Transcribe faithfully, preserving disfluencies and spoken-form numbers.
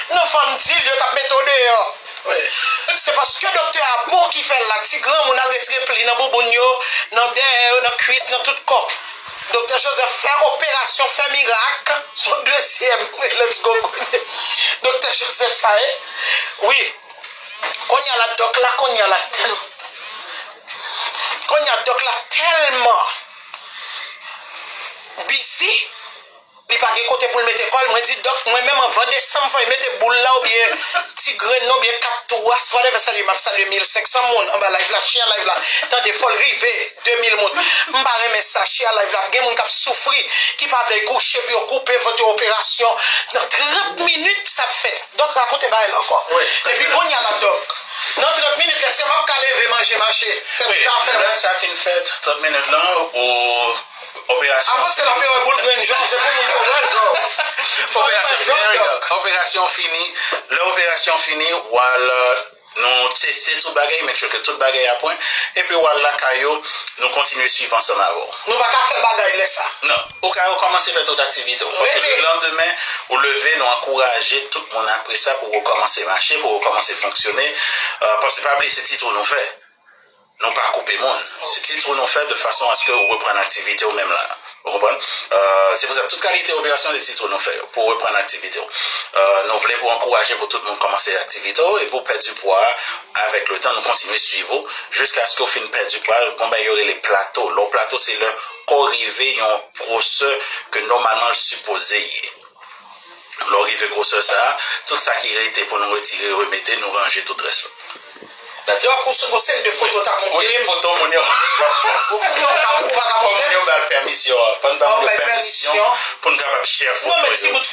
Non, fò m di l, yo t ap mete w deyò. Se paske doktè a bon ki fè l la. Ti granmoun al retire pli nan bouboun yo, nan dèyè yo, nan kwis, nan tout kò. Doktè Joseph fè operasyon, fè mirak. Se yon dezyèm. Let's go. Doktè Joseph sa ye. Wi. Kounye a la dòk la, kounye a la tèlman. Kounye a dòk la tèlman bizi. Li pa gen kote pou l mete kò l. Mwen di dòk, mwen menm anvan desanm, fò l mete boul la oubyen ti grenn nan oubyen kat twou a. Si w pa t fè salye, m ap salye mil senk san moun anba live la, share live la. Tande, fò l rive de mil moun. M pa renmen sa, share live la. Gen moun k ap soufri, ki pa vle kouche pou yo koupe vant yo, operasyon. Nan trant minit, sa ap fèt. Dòk, rakonte bagay la ankò. Epi kounye a la dòk. Nan trant minit, èske m ap ka leve, manje, mache, fè tout afè m? Lè sa fin fèt, trant minit lan, ou Operasyon Avanse la, fini. Yo wè boul grenn jan, se pou moun yo wè l, yo. Operasyon, there we go. Operasyon fini. Lè operasyon fini, w al, euh, nou teste tout bagay, make sure ke tout bagay a pwen. Epi w al lakay ou, nou kontinye swiv ansanm avè w. Nou pa ka fè bagay lè sa. Non. Ou ka rekòmanse fè tout aktivite w. Paske lelandemen, ou leve, nou ankouraje tout moun apre sa pou rekòmanse mache, pou rekòmanse fonksyone. Euh, paske pa bliye, se ti twou nou fè. Nou pa koupe moun. Se ti twou nou fè de fason aske ou reprann aktivite w menm la. Ou konprann? Euh, se pou sa tout kalite operasyon se ti twou nou fè yo, pou reprann aktivite w. Euh, nou vle pou ankouraje pou tout moun kòmanse aktivite w e pou pèdi pwa a, avèk le tan, nou kontinye swiv ou jiskaske w fin pèdi pwa. Gon bagay yo rele plato. Lè w plato, se lè kò w rive yon gwosè ke nòmalman l sipoze ye. Lè w rive gwosè sa a, tout sa ki rete pou nou retire, remete, nou ranje tout rès la. Dati w ap pran yon seri de foto, t ap montre m. Wi, foto moun yo. Ou, ou pa ka, ou pa ka montre m. Fò moun yo ba l pèmisyon. Fò n ba moun yo pèmisyon pou n kapab share foto yo. Non, men ti bout